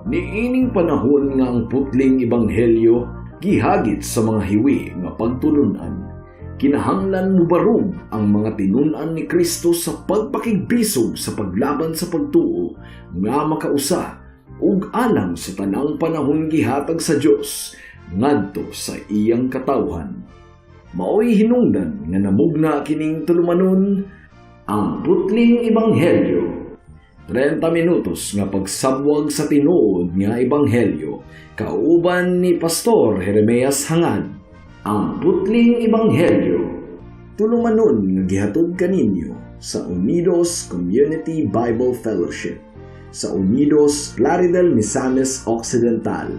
Niining panahon nga ang putling ebanghelyo gihagit sa mga hiwi nga pagtulunan, kinahanglan mubarog ang mga tinun-an ni Kristo sa pagpakigbisog sa paglaban sa pagtuo nga makausa ug alang sa tanang panahon gihatag sa Dios ngadto sa iyang katawhan. Maoy hinungdan nga namugna kining tulumanon, Ang Putling Ebanghelyo. 30 minutos nga pagsabwag sa tinuod nga ebanghelyo kauban ni Pastor Jeremias Hangad. Ang Putling Ebanghelyo. Tulumanon nga gihatod kaninyo sa Unidos Community Bible Fellowship sa Unidos, Plaridel, Misamis Occidental.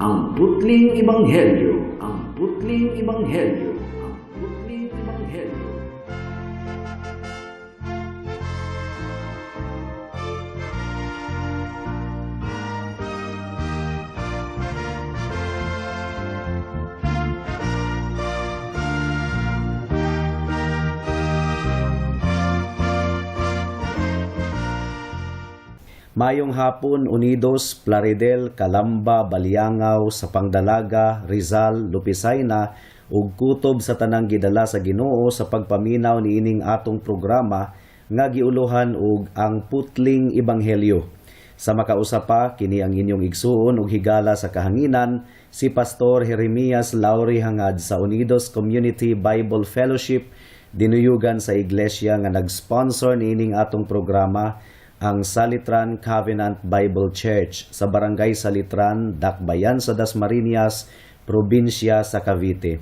Ang Putling Ebanghelyo. Ang Putling Ebanghelyo. Ang Putling Ebanghelyo. Mayong hapon, Unidos, Plaridel, Calamba, Baliangaw, Sapang Dalaga, Rizal, Lupisayna ug kutob sa tanang gidala sa Ginoo sa pagpaminaw niining atong programa nga giuluhan og Ang Putling Ebanghelyo. Sa makausa pa, kini ang inyong igsuon ug higala sa kahanginan, si Pastor Jeremias Lauri Hangad sa Unidos Community Bible Fellowship, dinuyugan sa iglesia nga nag-sponsor niining atong programa, ang Salitran Covenant Bible Church sa Barangay Salitran, Dakbayan sa Dasmariñas, probinsya sa Cavite.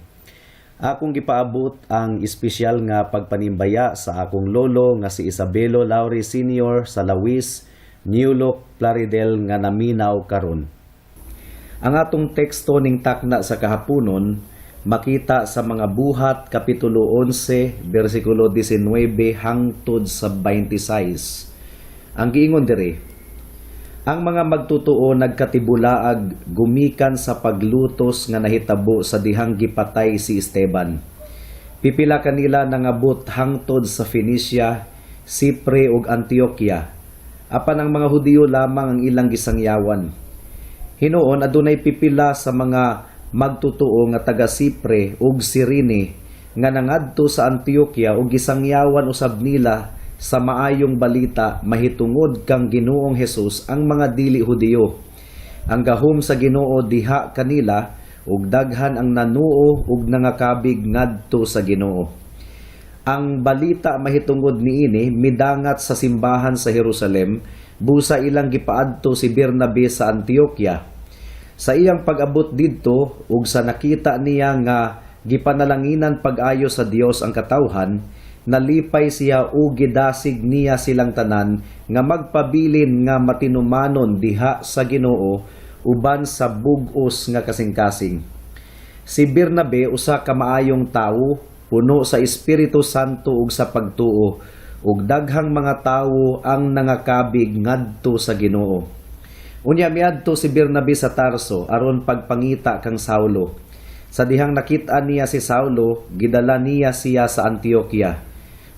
Akong gipaabot ang espesyal nga pagpanimbaya sa akong lolo nga si Isabelo Lauri Sr. sa Lawis, New Look, Plaridel nga naminaw karon. Ang atong teksto ning takna sa kahaponon makita sa Mga Buhat kapitulo 11 bersikulo 19 hangtod sa 26. Ang giingon diri, ang mga magtutuo nagkatibulaag gumikan sa paglutos nga nahitabo sa dihang gipatay si Esteban. Pipila kanila nangabot hangtod sa Phoenicia, Sipre ug Antioquia. Apan ang mga Hudiyo lamang ang ilang gisangyawan. Hinuon adunay pipila sa mga magtutuo nga taga Sipre ug Sirene nga nangadto sa Antioquia ug gisangyawan usab nila sa maayong balita mahitungod kang Ginoong Hesus ang mga dili Hudiyo. Ang gahom sa Ginoo diha kanila ug daghan ang nanuo ug nangakabig ngadto sa Ginoo. Ang balita mahitungod niini midangat sa simbahan sa Jerusalem, busa ilang gipaadto si Bernabe sa Antioquia. Sa iyang pag-abot didto ug sa nakita niya nga gipanalanginan pag-ayo sa Dios ang katawhan, nalipay siya ug gidasig niya silang tanan nga magpabilin nga matinumanon diha sa Ginoo uban sa bug-os nga kasing-kasing. Si Bernabe usa ka maayong tawo, puno sa Espiritu Santo ug sa pagtuo, ug daghang mga tawo ang nangakabig ngadto sa Ginoo. Unya miadto si Bernabe sa Tarso aron pagpangita kang Saulo. Sa dihang nakit-an niya si Saulo, gidala niya siya sa Antioquia.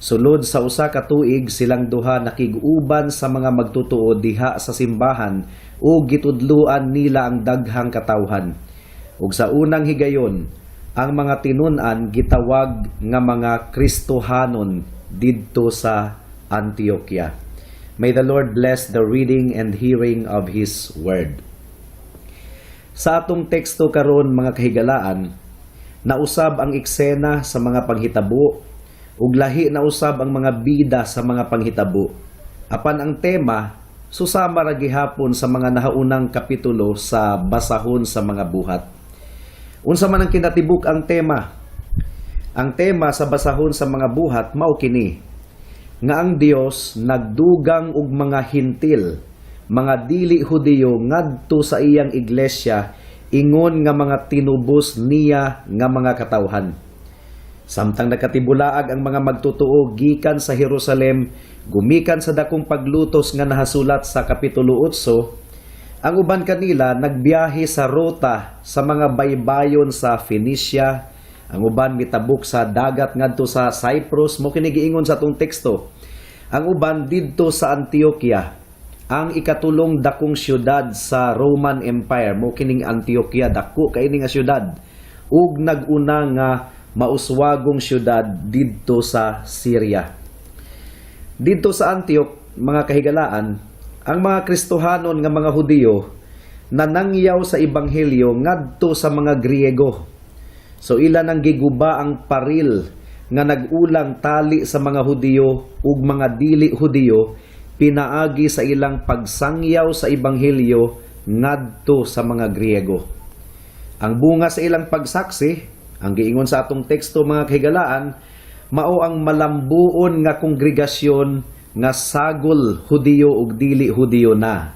Sulod sa usa ka tuig silang duha nakig-uban sa mga magtutuo diha sa simbahan ug gitudloan nila ang daghang katawhan. Ug sa unang higayon, ang mga tinun-an gitawag nga mga Kristohanon didto sa Antioquia. May the Lord bless the reading and hearing of His Word. Sa atong teksto karon, mga kahigalaan, nausab ang eksena sa mga panghitabo ug lahi na usab ang mga bida sa mga panghitabo. Apan ang tema susama ra gihapon sa mga nahaunang kapitulo sa basahon sa Mga Buhat. Unsa man ang kinatibuk ang tema? Ang tema sa basahon sa Mga Buhat mao kini nga ang Dios nagdugang og mga Hintil, mga dili Hudiyo ngadto sa iyang iglesia ingon nga mga tinubos niya nga mga katawhan. Samtang nakatibulaag ang mga magtutuo gikan sa Jerusalem, gumikan sa dakong paglutos nga nahasulat sa Kapitulo 8, ang uban kanila nagbiyahe sa ruta sa mga baybayon sa Phoenicia, ang uban mitabok sa dagat ngadto sa Cyprus, mo kini giingon sa atong teksto. Ang uban didto sa Antioquia. Ang ikatulong dakong syudad sa Roman Empire mo kining Antioquia, dako kay ini nga syudad ug nag-una nga mauswagong syudad didto sa Syria. Didto sa Antioch, mga kahigalaan, ang mga Kristohanon nga mga Hudiyo nanangyaw sa ebanghelyo ngadto sa mga Griego. So ila nang giguba ang paril nga nag-ulang tali sa mga Hudiyo ug mga dili Hudiyo pinaagi sa ilang pagsangyaw sa ebanghelyo ngadto sa mga Griego. Ang bunga sa ilang pagsaksi, ang giingon sa atong teksto, mga kahigalaan, mao ang malambuon nga kongregasyon nga sagol Hudiyo ug dili Hudiyo na.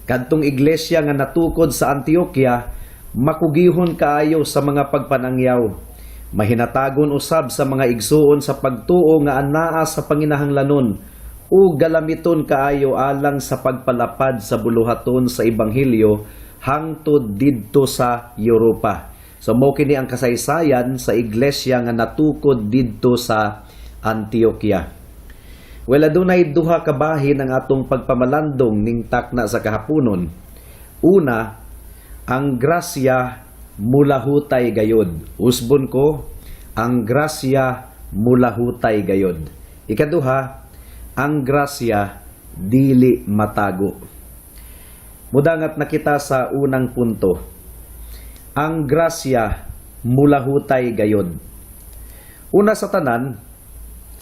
Kadtong iglesia nga natukod sa Antioquia, makugihon kaayo sa mga pagpanangyaw. Mahinatagon usab sa mga igsuon sa pagtuo nga anaa sa panginahanglanon ug galamiton kaayo alang sa pagpalapad sa buluhaton sa ebanghelyo hangtod didto sa Europa. So mo kini ang kasaysayan sa iglesia nga natukod didto sa Antioquia. Well, adunay duha ka bahin ang atong pagpamalandong ning takna sa kahaponon. Una, ang grasya mulahutay gayod. Usbon ko, ang grasya mulahutay gayod. Ikaduha, ang grasya dili matago. Mudangat na kita sa unang punto. Ang grasya mulahutay gayod. Una sa tanan,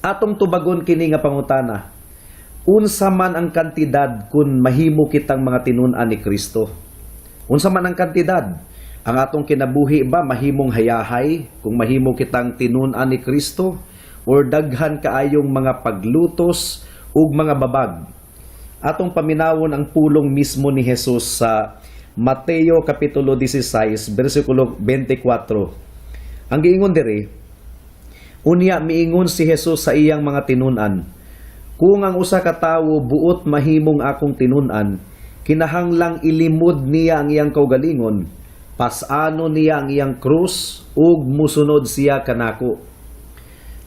atong tubagon kini nga pangutana. Unsa man ang kantidad kung mahimo kitang mga tinun-an ni Kristo? Unsa man ang kantidad? Ang atong kinabuhi ba mahimong hayahay kung mahimo kitang tinun-an ni Kristo, or daghan kaayong mga paglutos ug mga babag? Atong paminawon ang pulong mismo ni Jesus sa Mateo kapitulo 16 bersikulo 24. Ang giingon diri, "Unya miingon si Jesus sa iyang mga tinun-an, 'Kung ang usa ka tawo buot mahimong akong tinun-an, kinahanglang ilimod niya ang iyang kaugalingon, pas-ano niya ang iyang krus ug musunod siya kanako.'"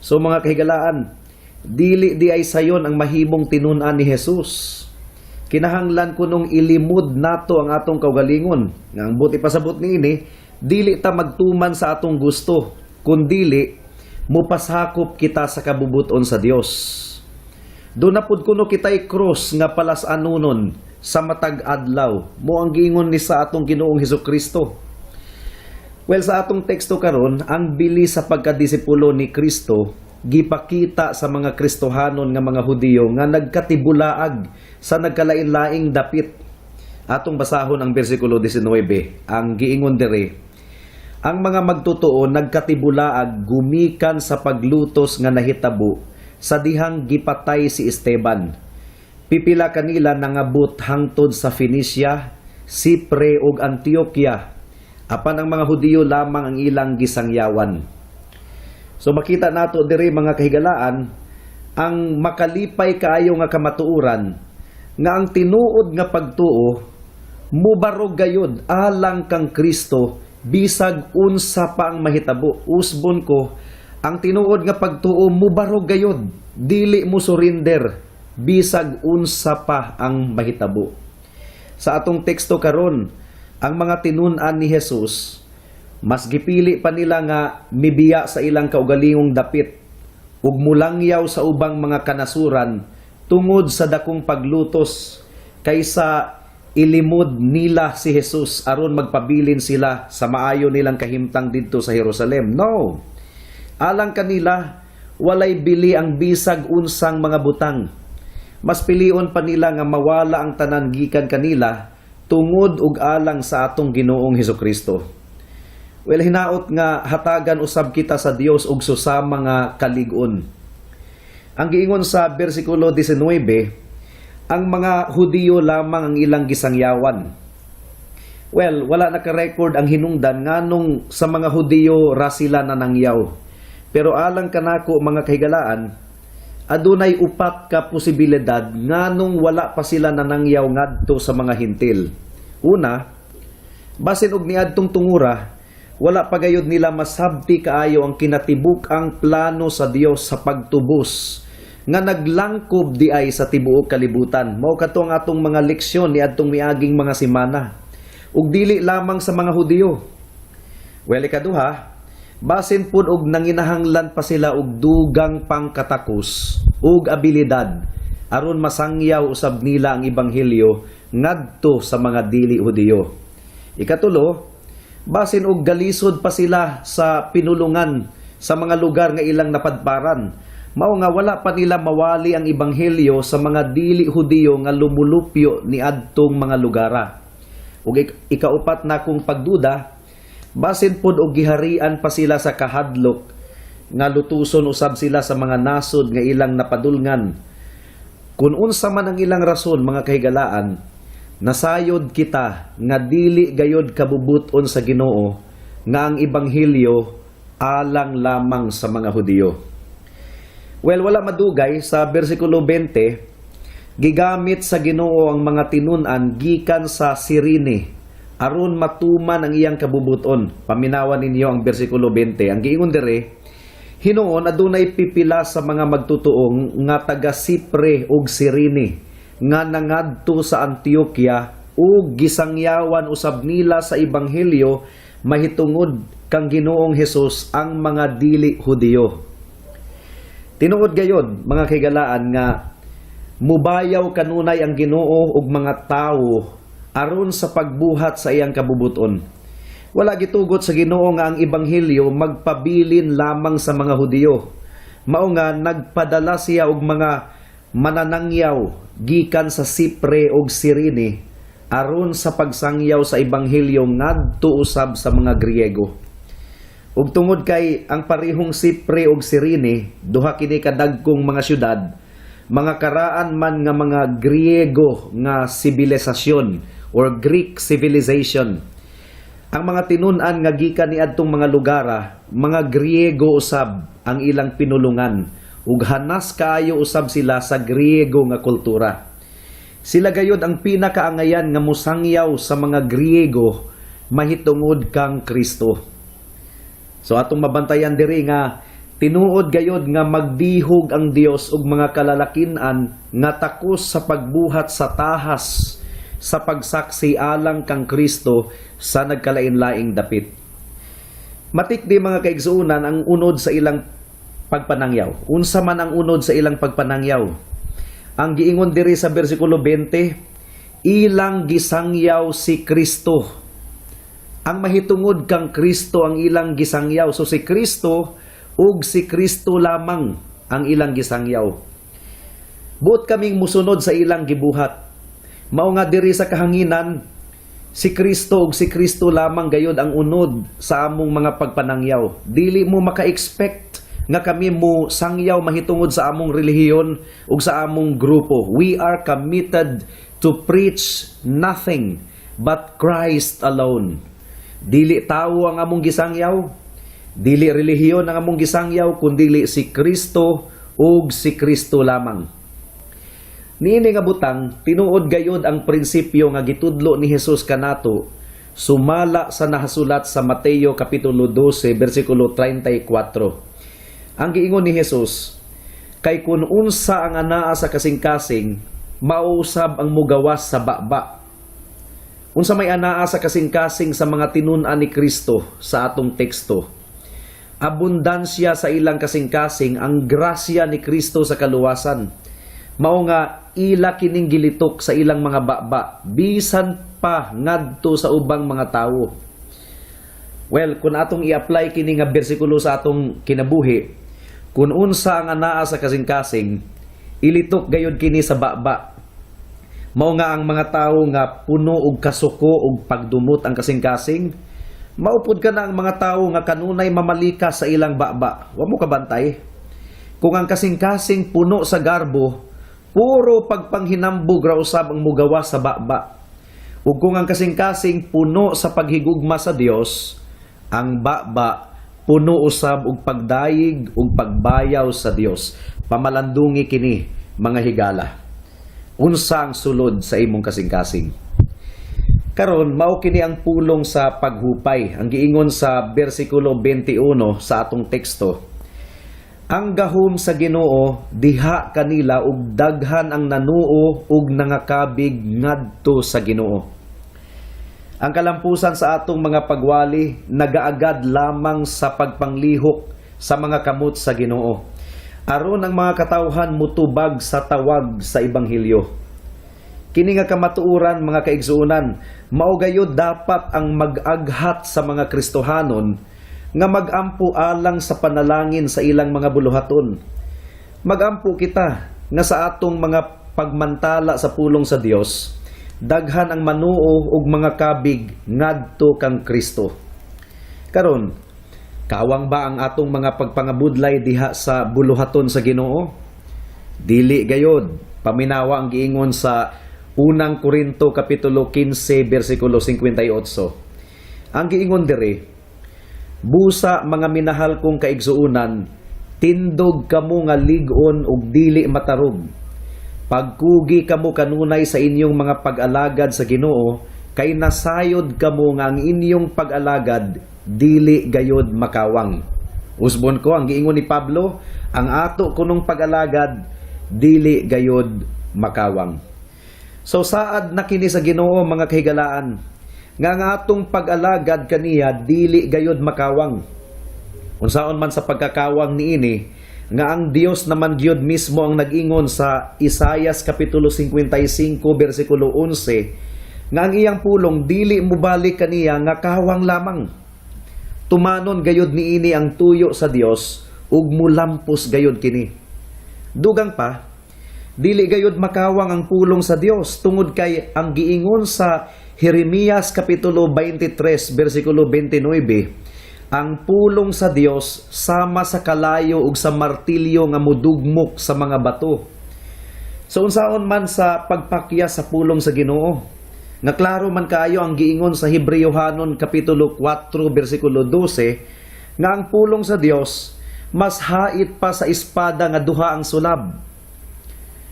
So mga kahigalaan, dili di ay sayon ang mahimong tinun-an ni Jesus. Kinahanglan kunong ilimod nato ang atong kaugalingon. Nga ang buot ipasabot niini, dili ta magtuman sa atong gusto, kundili mupasakop kita sa kabubuton sa Dios. Duna pud kuno kitay krus nga palas-anunon sa matag adlaw. Mo ang giingon ni sa atong Ginoong Hesus Kristo. Well, sa atong teksto karon, ang bili sa pagkadisipulo ni Kristo gipakita sa mga Kristohanon nga mga Hudiyo nga nagkatibulaag sa nagkalain-laing dapit. Atong basahon ang bersikulo 19. Ang giingon diri, "Ang mga magtotoo nagkatibulaag gumikan sa paglutos nga nahitabo sa dihang gipatay si Esteban. Pipila kanila nangabot hangtod sa Phoenicia, Sipre ug Antioquia. Apan ang mga Hudiyo lamang ang ilang gisangyawan." So makita nato diri, mga kahigalaan, ang makalipay kaayo nga kamatuoran nga ang tinuod nga pagtuo mubarog gayod alang kang Kristo bisag unsa pa ang mahitabo. Usbon ko, ang tinuod nga pagtuo mubarog gayod, dili mo surrender bisag unsa pa ang mahitabo. Sa atong teksto karon, ang mga tinun-an ni Jesus mas gipili pa nila nga mibiya sa ilang kaugalingong dapit ug mulangyaw sa ubang mga kanasuran tungod sa dakong paglutos kaysa ilimod nila si Jesus aron magpabilin sila sa maayo nilang kahimtang didto sa Jerusalem. No. Alang kanila, walay bili ang bisag unsang mga butang. Mas pilion pa nila nga mawala ang tanan gikan kanila tungod ug alang sa atong Ginoong Hesukristo. Well, hinaot nga hatagan usab kita sa Dios og susama nga kalig-on. Ang giingon sa bersikulo 19, ang mga Hudiyo lamang ang ilang gisangyawan. Well, wala naka-record ang hinungdan nganong sa mga Hudiyo ra sila nanangyaw. Pero alang kanako, mga kahigalaan, adunay upat ka posibilidad nganong wala pa sila nanangyaw ngadto sa mga Hintil. Una, basin og niadtong tungura, wala pa gayud nila masabti kaayo ang kinatibuk ang plano sa Dios sa pagtubos nga naglangkob diay sa tibuok kalibutan. Mao kato ang atong mga leksyon niadtong miaging mga semana. Ug dili lamang sa mga Hudiyo. Well, ikaduha, basin pud og nanginahanglan pa sila og dugang pangkatakos ug abilidad aron masangyaw usab nila ang ebanghelyo ngadto sa mga dili Hudiyo. Ikatulo, basin og galisod pa sila sa pinulungan sa mga lugar nga ilang napadparan. Mao nga wala pa nila mawali ang ebanghelyo sa mga dili Hudiyo nga lumulupyo niadtong mga lugara. Ug ikaupat na kong pagduda, basin pod og giharian pa sila sa kahadlok nga lutuson usab sila sa mga nasod nga ilang napadulngan. Kung unsa man ang ilang rason, mga kahigalaan, nasayod kita nga dili gayod kabubut-on sa Ginoo nga ang ebanghelyo alang lamang sa mga Hudiyo. Well, wala madugay sa bersikulo 20, gigamit sa Ginoo ang mga tinun-an gikan sa Sirene aron matuman ang iyang kabubuton. Paminawan ninyo ang bersikulo 20. Ang giingon dire, "Hinuon adunay pipila sa mga magtutuong nga taga Sipre ug Sirene nga nangadto sa Antioquia ug gisangyawan usab nila sa ebanghelyo mahitungod kang Ginoong Hesus ang mga dili Hudiyo." Tinuod gayod, mga kahigalaan, nga mubayaw kanunay ang Ginoo og mga tawo aron sa pagbuhat sa iyang kabubuton. Wala gitugot sa Ginoo nga ang ebanghelyo magpabilin lamang sa mga Hudiyo. Mao nga nagpadala siya og mga mananangyaw gikan sa Sipre ug Sirene aron sa pagsangyaw sa ebanghelyo ngadto usab sa mga Griego. Ug tungod kay ang parehong Sipre ug Sirene, duha kini kadagkong mga syudad, mga karaan man nga mga Griego nga sibilisasyon or Greek civilization. Ang mga tinun-an nga gikan niadtong mga lugara, mga Griego usab ang ilang pinulungan ug hanas kaayo usab sila sa Griego nga kultura. Sila gayod ang pinakaangayan nga musangyaw sa mga Griego mahitungod kang Kristo. So atong mabantayan diri nga tinuod gayod nga magdihog ang Dios og mga kalalakinan nga takos sa pagbuhat sa tahas sa pagsaksi alang kang Kristo sa nagkalain-laing dapit. Matikdi, mga kaigsuonan, ang unod sa ilang pagpanangyaw. Unsa man ang unod sa ilang pagpanangyaw? Ang giingon diri sa bersikulo 20, ilang gisangyaw si Kristo. Ang mahitungod kang Kristo ang ilang gisangyaw. So si Kristo ug si Kristo lamang ang ilang gisangyaw. Buot kaming musunod sa ilang gibuhat. Mao nga diri sa kahanginan, si Kristo ug si Kristo lamang gayod ang unod sa among mga pagpanangyaw. Dili mo maka-expect nga kami mo sangyaw mahitungod sa among relihiyon ug sa among grupo. We are committed to preach nothing but Christ alone. Dili tawo ang among gisangyaw, dili relihiyon ang among gisangyaw, kundili si Kristo ug si Kristo lamang. Niini nga butang, tinuod gayod ang prinsipyo nga gitudlo ni Jesus kanato sumala sa nahasulat sa Mateo kapitulo 12 bersikulo 34. Ang giingon ni Jesus, "Kay kun unsa ang anaa sa kasing-kasing, mausab ang mugawas sa baba." Unsa may anaa sa kasing-kasing sa mga tinun-an ni Kristo sa atong teksto? Abundansya sa ilang kasing-kasing ang grasya ni Kristo sa kaluwasan. Mao nga ila kining gilitok sa ilang mga baba bisan pa ngadto sa ubang mga tawo. Well, kung atong i-apply kini nga bersikulo sa atong kinabuhi, kung unsa ang anaa sa kasing-kasing, ilitok gayud kini sa baba. Mao nga ang mga tawo nga puno og kasuko og pagdumot ang kasing-kasing, maupod ka na ang mga tawo nga kanunay mamalikas sa ilang baba. Wa mo kabantay. Kung ang kasing-kasing puno sa garbo, puro pagpanghinambog ra usab ang mugawas sa baba. Ug kung ang kasing-kasing puno sa paghigugma sa Dios, ang baba puno usab og pagdayeg ug pagbayaw sa Dios. Pamalandungi kini, mga higala. Unsa ang sulod sa imong kasing-kasing? Karon mao kini ang pulong sa paghupay. Ang giingon sa bersikulo 21 sa atong teksto. Ang gahom sa Ginoo diha kanila ug daghan ang nanuo ug nangakabig ngadto sa Ginoo. Ang kalampusan sa atong mga pagwali nagaagad lamang sa pagpanglihok sa mga kamot sa Ginoo, aron ang mga katawhan mutubag sa tawag sa ebanghelyo. Kini nga kamatuoran, mga kaigsuonan, mao gayud dapat ang mag-aghat sa mga Kristohanon nga magampo alang sa panalangin sa ilang mga buluhaton. Magampo kita nga sa atong mga pagmantala sa pulong sa Dios, daghan ang manuo ug mga kabig ngadto kang Kristo. Karon, kawang ba ang atong mga pagpangabudlay diha sa buluhaton sa Ginoo? Dili gayod. Paminawa ang giingon sa Unang Korinto kapitulo 15 bersikulo 58. Ang giingon diri, "Busa, mga minahal kong kaigsuonan, tindog kamo nga lig-on ug dili matarog. Pagkugi kamo kanunay sa inyong mga pag-alagad sa Ginoo, kay nasayod kamo nga ang inyong pag-alagad dili gayod makawang." Usbon ko ang giingon ni Pablo, ang ato kunong pag-alagad dili gayod makawang. So saad na kini sa Ginoo, mga kahigalaan, nga ang atong pag-alagad kaniya dili gayod makawang. Unsaon man sa pagkakawang niini nga ang Dios naman gyud mismo ang nag-ingon sa Isayas kapitulo 55 bersikulo 11 nga ang iyang pulong dili mobalik kaniya nga kawang lamang? Tumanon gayod niini ang tuyo sa Dios ug mulampos gayod kini. Dugang pa, dili gayod makawang ang pulong sa Dios tungod kay ang giingon sa Jeremias kapitulo 23 bersikulo 29, ang pulong sa Dios sama sa kalayo ug sa martilyo nga mudugmok sa mga bato. So unsaon man sa pagpakya sa pulong sa Ginoo, nga klaro man kaayo ang giingon sa Hebreohanon kapitulo 4 bersikulo 12 nga ang pulong sa Dios mas hait pa sa espada nga duha ang sulab.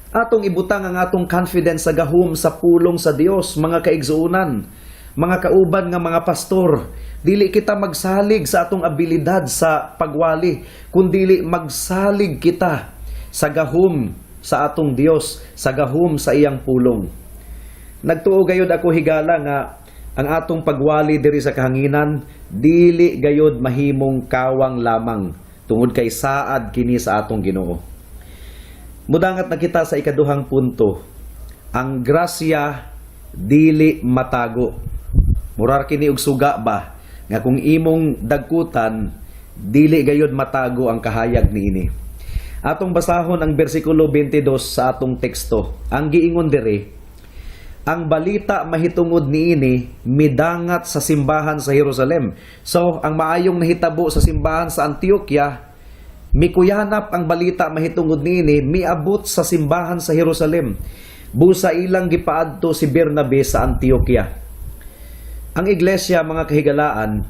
Atong ibutang ang atong confidence sa gahom sa pulong sa Dios, mga kaigsuonan, mga kauban nga mga pastor. Dili kita magsalig sa atong abilidad sa pagwali, kundili magsalig kita sa gahom sa atong Dios, sa gahom sa iyang pulong. Nagtuo gayod ako, higala, nga ang atong pagwali diri sa kahanginan dili gayod mahimong kawang lamang tungod kay saad kini sa atong Ginoo. Mudangat na kita sa ikaduhang punto. Ang grasya dili matago. Murar kini og suga ba nga kung imong dagkutan, dili gayod matago ang kahayag niini. Atong basahon ang bersikulo 22 sa atong teksto. Ang giingon diri, "Ang balita mahitungod niini midangat sa simbahan sa Jerusalem." So, ang maayong nahitabo sa simbahan sa Antioquia, mikuyanap ang balita mahitungod niini, miabot sa simbahan sa Jerusalem. Busa ilang gipaadto si Bernabe sa Antioquia. Ang iglesia, mga kahigalaan,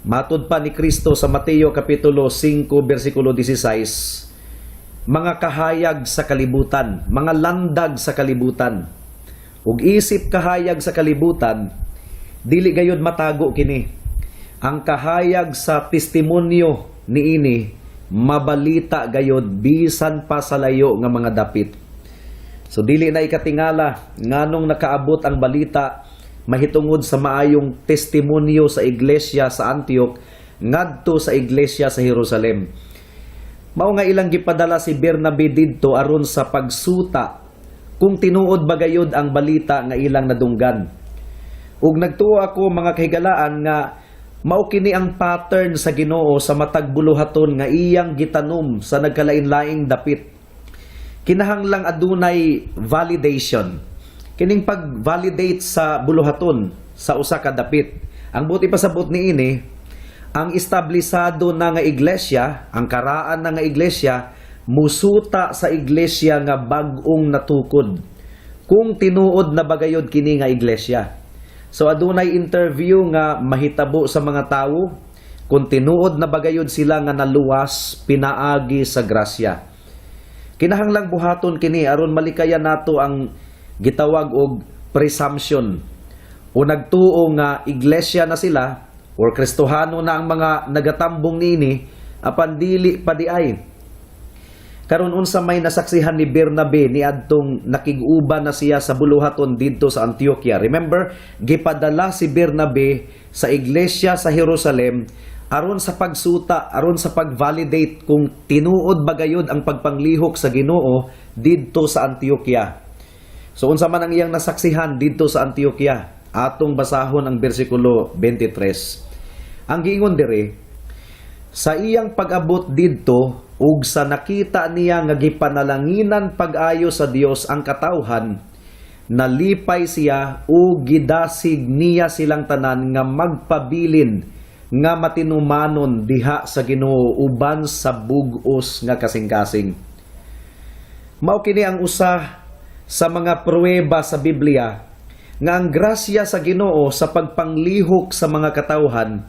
matud pa ni Kristo sa Mateo kapitulo 5 bersikulo 16, mga kahayag sa kalibutan, mga landag sa kalibutan. Ug isip kahayag sa kalibutan, dili gayod matago kini. Ang kahayag sa testimonyo niini mabalita gayod bisan pa sa layo nga mga dapit. So dili na ikatingala nganong nakaabot ang balita mahitungod sa maayong testimonyo sa iglesia sa Antioch ngadto sa iglesia sa Jerusalem. Mao nga ilang gipadala si Bernabe didto aron sa pagsuta kung tinuod ba gayod ang balita nga ilang nadunggan. Ug nagtuo ako, mga kahigalaan, nga mao kini ang pattern sa Ginoo sa matag buluhaton nga iyang gitanom sa nagkalain-laing dapit. Kinahanglang adunay validation. Kining pag-validate sa buluhaton sa usa ka dapit. Ang buot ipasabot niini, ang establisado na nga iglesia, ang karaan na nga iglesia, musuta sa iglesia nga bag-ong natukod kung tinuod na bagayod kini nga iglesia. So adunay interview nga mahitabo sa mga tawo kung tinuod na bagayod sila nga naluwas pinaagi sa grasya. Kinahanglang buhaton kini aron malikayan nato ang gitawag og presumption o nagtuo nga iglesia na sila or Kristohano na ang mga nagatambong niini apan dili pa di ay. Karon, unsa may nasaksihan ni Bernabe niadtong nakig-uban na siya sa buluhaton didto sa Antioquia? Remember, gipadala si Bernabe sa iglesia sa Jerusalem aron sa pagsuta, aron sa pag-validate kung tinuod ba gayud ang pagpanglihok sa Ginoo didto sa Antioquia. So unsa man ang iyang nasaksihan didto sa Antioquia? Atong basahon ang bersikulo 23. Ang giingon diri, sa iyang pag-abot didto ug sa nakita niya nga gipanalanginan pag-ayo sa Dios ang katawhan, nalipay siya ug gidasig niya silang tanan nga magpabilin nga matinumanon diha sa Ginoo uban sa bug-os nga kasing-kasing. Mao kini ang usa sa mga pruweba sa Biblia nga ang grasya sa Ginoo sa pagpanglihok sa mga katawhan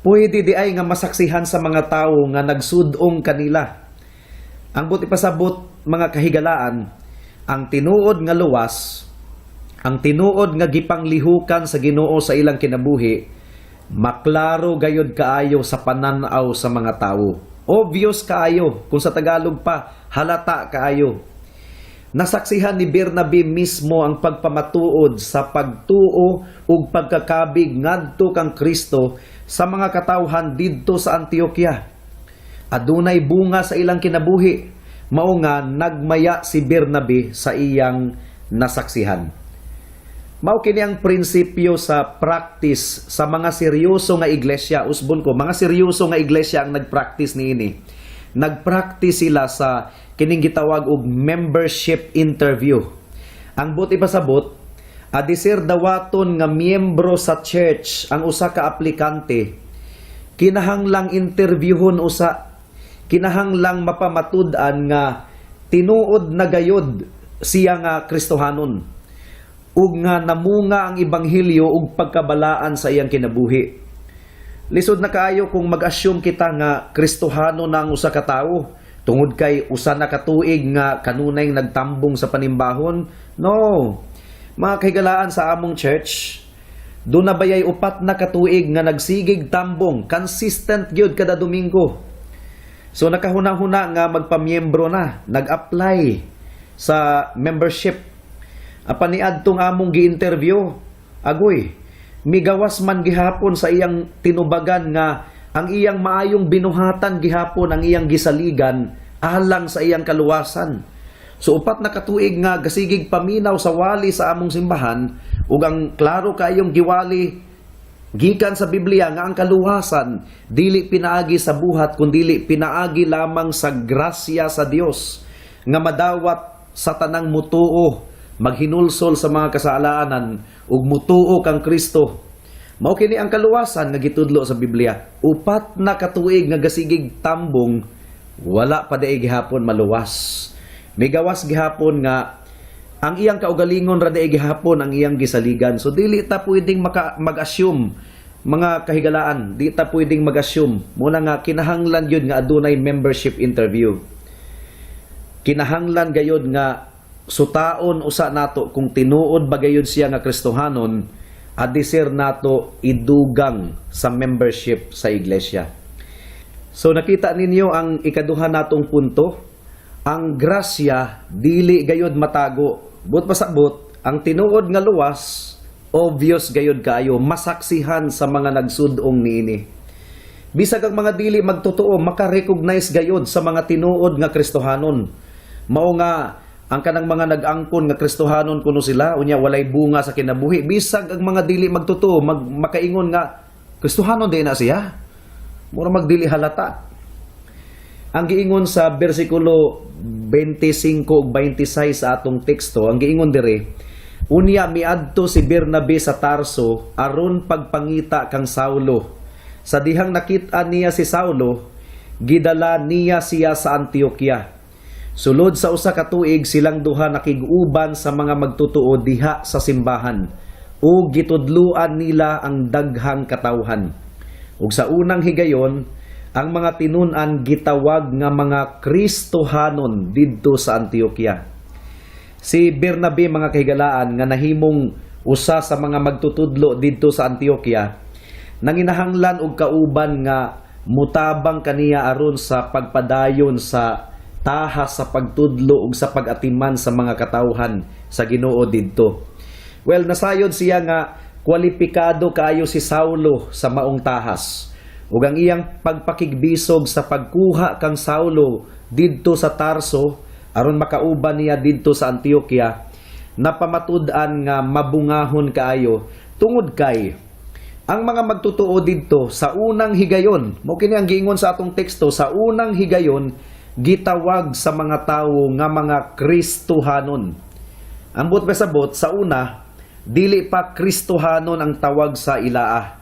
pwede diay nga masaksihan sa mga tawo nga nagsudong kanila. Ang buot ipasabot, mga kahigalaan, ang tinuod nga luwas, ang tinuod nga gipanglihukan sa Ginoo sa ilang kinabuhi, maklaro gayod kaayo sa pananaw sa mga tawo. Obvious kaayo, kung sa Tagalog pa, halata kaayo. Nasaksihan ni Bernabe mismo ang pagpamatuod sa pagtuo ug pagkakabig ngadto kang Kristo sa mga katawhan didto sa Antioquia. Adunay bunga sa ilang kinabuhi, mao nga nagmaya si Bernabe sa iyang nasaksihan. Mao kini ang prinsipyo sa practice sa mga seryoso nga iglesia. Usbon ko, mga seryoso nga iglesia ang nagpractice niini. Nagpractice sila sa kining gitawag og membership interview. Ang buot ipasabot, adisir dawaton nga miyembro sa church ang usa ka aplikante, kinahanglang interviewhon usa, kinahanglang mapamatud-an nga tinuod na gayod siya nga Kristohanon ug nga namunga ang ebanghelyo ug pagkabalaan sa iyang kinabuhi. Lisod na kaayo kung mag-assume kita nga Kristohano na ang usa ka tawo tungod kay usa na ka tuig nga kanunay nagtambong sa panimbahon. No. Mga kahigalaan, sa among church, duna bayay 4 na katuig nga nagsigig tambong, consistent gyud kada Domingo. So nakahuna-huna nga magpamiyembro na, nag-apply sa membership. Apan niadtong among gi-interview, agoy, migawas man gihapon sa iyang tinubagan nga ang iyang maayong binuhatan gihapon ang iyang gisaligan alang sa iyang kaluwasan. So 4 na katuig nga gasigig paminaw sa wali sa among simbahan ug ang klaro kayong giwali gikan sa Biblia nga ang kaluwasan dili pinaagi sa buhat kundili pinaagi lamang sa grasya sa Dios nga madawat sa tanang mutuo, maghinulsol sa mga kasalanan ug mutuo kang Kristo. Mao kini ang kaluwasan nga gitudlo sa Biblia. 4 na katuig nga gasigig tambong, wala pa diay gihapon maluwas. Migawas gihapon nga ang iyang kaugalingon ra diay gihapon ang iyang gisaligan. So dili ta pwedeng mag-assume, mga kahigalaan, di ta pwedeng mag-assume. Muna nga kinahanglan gyud nga adunay membership interview. Kinahanglan gayod nga sutaon usa nato kung tinuod ba gayud siya nga Kristohanon adisir nato idugang sa membership sa iglesia. So nakita ninyo ang ikaduha natong punto, ang grasya dili gayod matago. Buot pasabot, ang tinuod nga luwas obvious gayod kaayo, masaksihan sa mga nagsudong niini. Bisag ang mga dili magtotoo, maka-recognize gayod sa mga tinuod nga Kristohanon. Mao nga ang kanang mga nag-angkon nga Kristohanon kuno sila, unya walay bunga sa kinabuhi, bisag ang mga dili magtotoo makaingon nga Kristohanon diay na siya. Mura magdili halata. Ang giingon sa bersikulo 25 ug 26 sa atong teksto, ang giingon dire, unya miadto si Bernabe sa Tarso aron pagpangita kang Saulo. Sa dihang nakit-an niya si Saulo, gidala niya siya sa Antioquia. Sulod sa usa ka tuig silang duha nakig-uban sa mga magtotoo diha sa simbahan ug gitudluan nila ang daghang katawhan. Ug sa unang higayon, ang mga tinun-an gitawag nga mga Kristohanon didto sa Antioquia. Si Bernabe, mga kahigalaan, nga nahimong usa sa mga magtutudlo didto sa Antioquia, nanginahanglan og kauban nga mutabang kaniya aron sa pagpadayon sa Tahas sa pagtudlo ug sa pag-atiman sa mga katawhan sa Ginoo didto. Well, nasayod siya nga kwalipikado kaayo si Saulo sa maong tahas. Ug ang iyang pagpakigbisog sa pagkuha kang Saulo didto sa Tarso aron makauban niya didto sa Antioquia, napamatud-an nga mabungahon kaayo tungod kay ang mga magtotoo didto sa unang higayon, mao kini ang giingon sa atong teksto, sa unang higayon gitawag sa mga tawo nga mga Kristohanon. Ang buot pasabot, sa una dili pa Kristohanon ang tawag sa ilaa.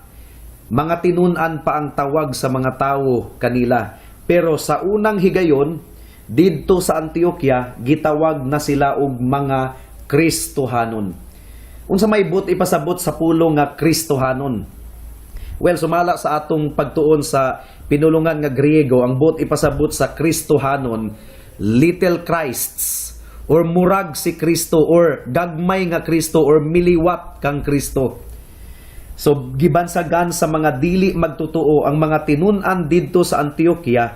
Mga tinun-an pa ang tawag sa mga tawo kanila. Pero sa unang higayon didto sa Antioquia, gitawag na sila og mga Kristohanon. Unsa may buot ipasabot sa pulong nga Kristohanon? Well, sumala sa atong pagtuon sa pinulungan nga Griego, ang buot ipasabot sa Kristohanon, little Christs or murag si Kristo or gagmay nga Kristo or miliwat kang Kristo. So gibansagan sa mga dili magtotoo ang mga tinun-an didto sa Antioquia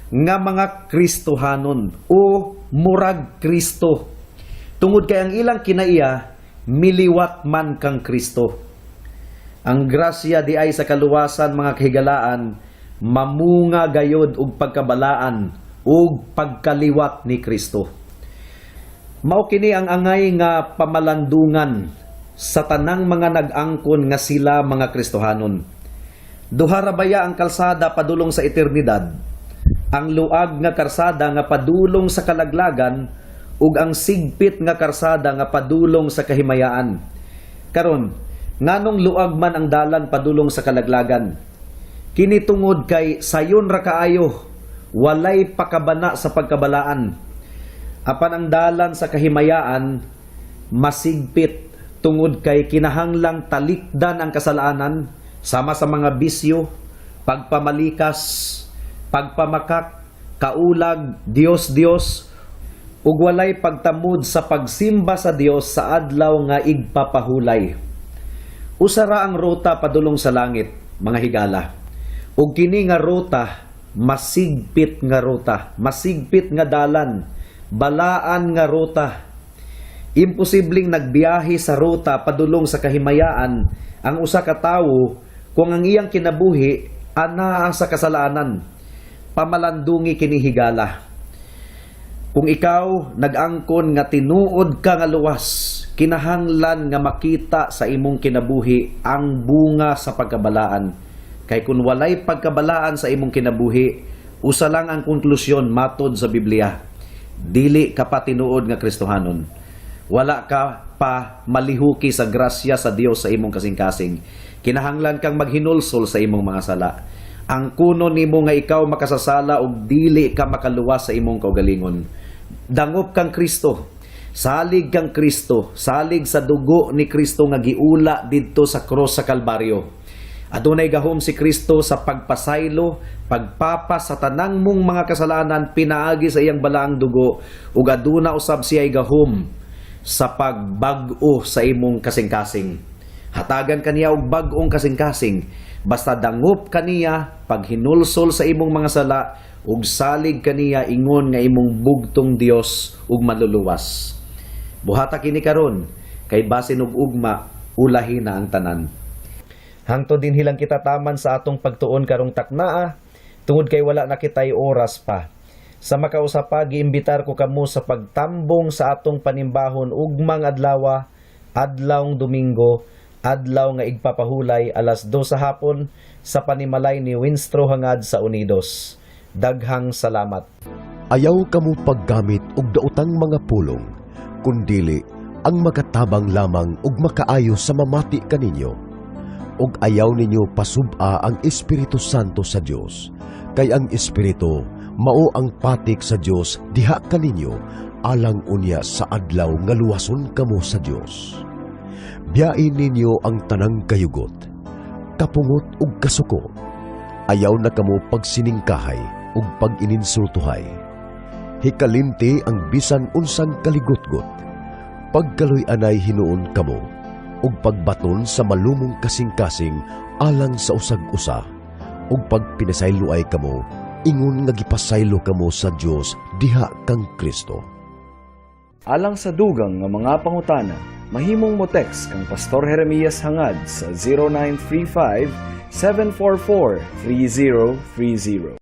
nga mga Kristohanon o murag Kristo. Tungod kay ang ilang kinaiya miliwat man kang Kristo. Ang grasya di ay sa kaluwasan, mga kahigalaan, mamunga gayod og pagkabalaan ug pagkaliwat ni Kristo. Mao kini ang angay nga pamalandungan sa tanang mga nag-angkon nga sila mga Kristohanon. Duha ra baya ang kalsada padulong sa eternidad? Ang luag nga karsada nga padulong sa kalaglagan ug ang sigpit nga karsada nga padulong sa kahimayaan. Karon, nganong luag man ang dalan padulong sa kalaglagan? Kini tungod kay sayon ra kaayo, walay pakabana sa pagkabalaan. Apan ang dalan sa kahimayaan masigpit tungod kay kinahanglang talikdan ang kasalanan sama sa mga bisyo, pagpamalikas, pagpamakak, kaulag, Dios-Dios, ug walay pagtamod sa pagsimba sa Dios sa adlaw nga igpapahulay. Usa ra ang ruta padulong sa langit, mga higala. Ug kini nga ruta, masigpit nga ruta, masigpit nga dalan, balaan nga ruta. Imposibleng nagbiyahe sa ruta padulong sa kahimayaan ang usa ka tawo kung ang iyang kinabuhi anaa sa kasalanan. Pamalandungi kini, higala. Kung ikaw nag-angkon nga tinuod ka nga luwas, kinahanglan nga makita sa imong kinabuhi ang bunga sa pagkabalaan. Kay kung walay pagkabalaan sa imong kinabuhi, usa lang ang konklusyon matod sa Biblia. Dili ka pa tinuod nga Kristohanon. Wala ka pa malihuki sa grasya sa Dios sa imong kasing-kasing. Kinahanglan kang maghinulsol sa imong mga sala. Ang kuno nimo nga ikaw makasasala ug dili ka makaluwas sa imong kaugalingon. Dangop kang Kristo. Salig kang Kristo, salig sa dugo ni Kristo nga giula didto sa cross sa Kalbaryo. Adunay gahom si Kristo sa pagpasaylo, pagpapas sa tanang mong mga kasalanan pinaagi sa iyang balaang dugo, ug aduna usab siya gahom sa pagbag-o sa imong kasing-kasing. Hatagan kaniya og bag-ong kasing-kasing basta dangop kaniya, paghinulsol sa imong mga sala ug salig kaniya ingon nga imong bugtong Dios ug Manluluwas. Buhata kini karon kay basin og ugma ulahi na ang tanan. Hangtod dinhi lang kita taman sa atong pagtuon karong taknaa tungod kay wala na kitay oras pa. Sa makausa pa, giimbitar ko kamo sa pagtambong sa atong panimbahon ugmang adlawa, adlawng Domingo, adlaw nga igpapahulay, alas 2 sa hapon sa panimalay ni Winstro Hangad sa Unidos. Daghang salamat. Ayaw kamo paggamit og daotang mga pulong, kundili ang makatabang lamang ug makaayo sa mamati kaninyo. Ug ayaw ninyo pasub-a ang Espiritu Santo sa Dios, kay ang Espiritu mao ang patik sa Dios diha kaninyo alang unya sa adlaw nga luwason kamo sa Dios. Biyain ninyo ang tanang kayugot, kapungot ug kasuko. Ayaw na kamo pagsiningkahay ug pag-ininsultuhay. Hikalimti ang bisan unsang kaligutgot. Pagkaluy-anay hinuon kamo ug pagbaton sa malumong kasing-kasing alang sa usag-usa ug pagpinasayloay kamo. Ingon nga gipasaylo kamo sa Dios diha kang Kristo. Alang sa dugang nga mga pangutana, mahimong mo text kang Pastor Jeremias Hangad sa 0935 744 3030.